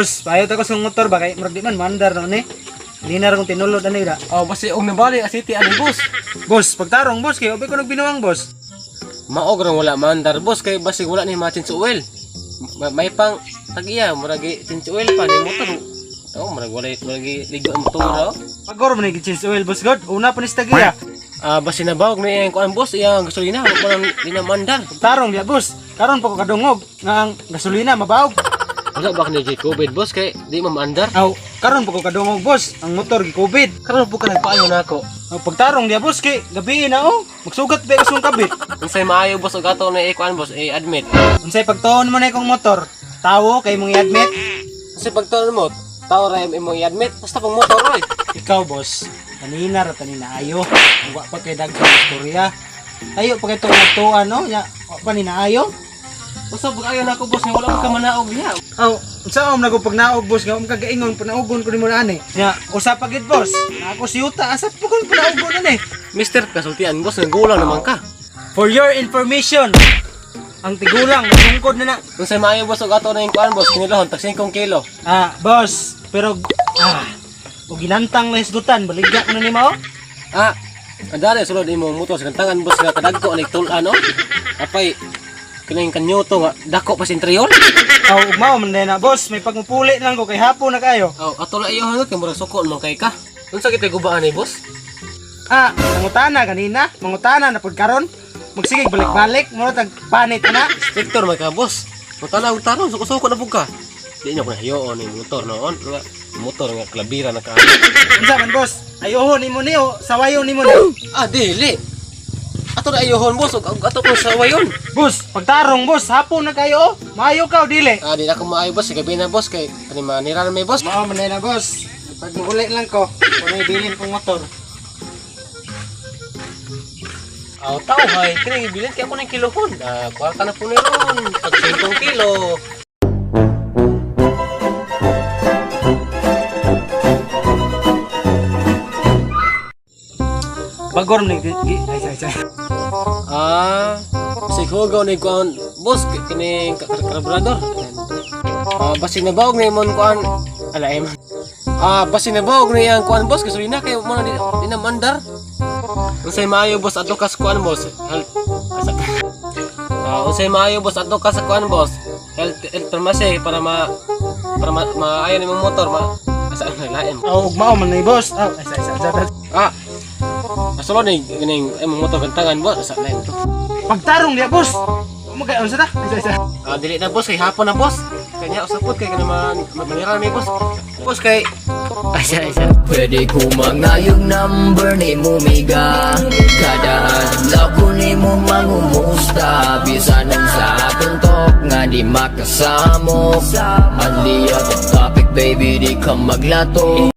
Boss, payo ta ko sa motor ba kay murag di man mandar no ni. Linar kong tinulod ani da. Oh, basi og nabali a city ani, boss. Boss, pagtarong boss kay obi ko nagbinuang, boss. Maog rang wala mandar, boss, kay basig wala ni ma-change oil. May pang tag-iya murag change oil pa ni motor. Oh, murag wala murag ligo ang motor oh. Pagor man ni change oil, boss god. Una pa ni sa tagiya. Ah, basi nabawog ni iyang kuan, boss, iyang gasolina wa pa nang di na mandar. Pagtarong diya, boss. Karon pa ko kadungog nga ang gasolina mabawog. Wala ba ni COVID, boss, kay di ma maandar? Aw, karon pa ko kadungog, boss. Ang motor gi COVID. Karon po ka nagpaayo nako. Aw, pagtarong diya, boss, kay gabi na oh. Magsugat ba ka kabit. Unsay maayo, boss, og ato na ikuan, boss, i-admit? Unsay pagtuon mo na ikong motor? Tawo kay mong i-admit? Unsay pagtuon mo? Tao ra imong i-admit basta pang motor oy. Ikaw, boss, kanina ra tanina ayo. Wa pa kay dagkong istorya. Tayo pa kay tuwa tuwa no, nya wa pa ni naayo. Basta pag ayo nako, boss, nga wala ka manaog diha. Aw, unsa om nagupag naog, boss, nga um kagaingon panaugon ko nimo ani. Nya usa pa gid, boss. Na ako si Yuta asa pa kon panaugon ani. Mister, kasultian, boss, naggulang naman ka. For your information, ang tigulang nasungkod na na. Unsay maayo, boss, og ato na yung kuan, boss, kinilohon tag 5 kilo. Ah, boss, pero og ginantang na hisgutan, baligya ko na nimo. Oh. Ah, andare sulod imong motor sa kantangan, boss, nga kadagko ani tul-an oh. Apay kining kanyoto nga dako pa sintriol. Aw, ugmao man na, boss, may pagmupuli lang ko kay hapon na kayo. Aw, ato la iyo hanot kay murag suko man kay ka. Unsa kitay gubaan ni, boss? Ah, mangutana kanina, mangutana na pud karon. Magsigig balik-balik, mura tag panit na. Inspector man ka, boss. Mutanaw tarong suko-suko na pud ka. Di nyo ko nahiyoon ni motor noon nga motor nga klabira na ka. Unsa man, boss? Ayohon nimo ni o sawayon nimo ni. Ah, dili. Ato na ayohon, boss, ug ato ko sa wayon. Boss, pagtarong, boss, hapon na kayo. Oh. Maayo ka o dili? Ah, di na ako maayo, boss, gabi na, boss, kay kani manira na may boss. Mao man na, boss. Pag muuli lang ko, kuno ibilin kong motor. Aw, tao hay, kini gibilin kay ako ng kilohon. Ah, kwarta na po ni ron. Tag 5 kilo. Bagor ni ay say say. Ah, sig hugaw ni kuan, boss, kining karburador. Ah, basig nabawog na imong kuan ala em. Ah, basig nabawog na iyang kuan, boss, gasolina kay mo na di na mandar. Unsay maayo, boss, adto ka sa kuan, boss? Health asa. Ah, unsay maayo, boss, adto ka sa kuan, boss? Health pharmacy para maayo nimong motor ma asa ang lain. Aw, ugmao man ni boss. Aw, ay say say. Say. Ah. Asulo ni kining imong motor kantangan, boss, asa lain to. Pagtarong diya, boss. Magay unsa ta? Ay say say. Ah, dili na, boss, kay hapon na, boss. Kanya usapot kay kana man manira may boss. Boss kay ay siya ay siya. Pwede ko mangayog number ni Mumiga. Kada adlaw ko ni mo mangumusta. Bisan ang sa atong talk nga di makasamok. Only out of topic, baby, di ka maglato.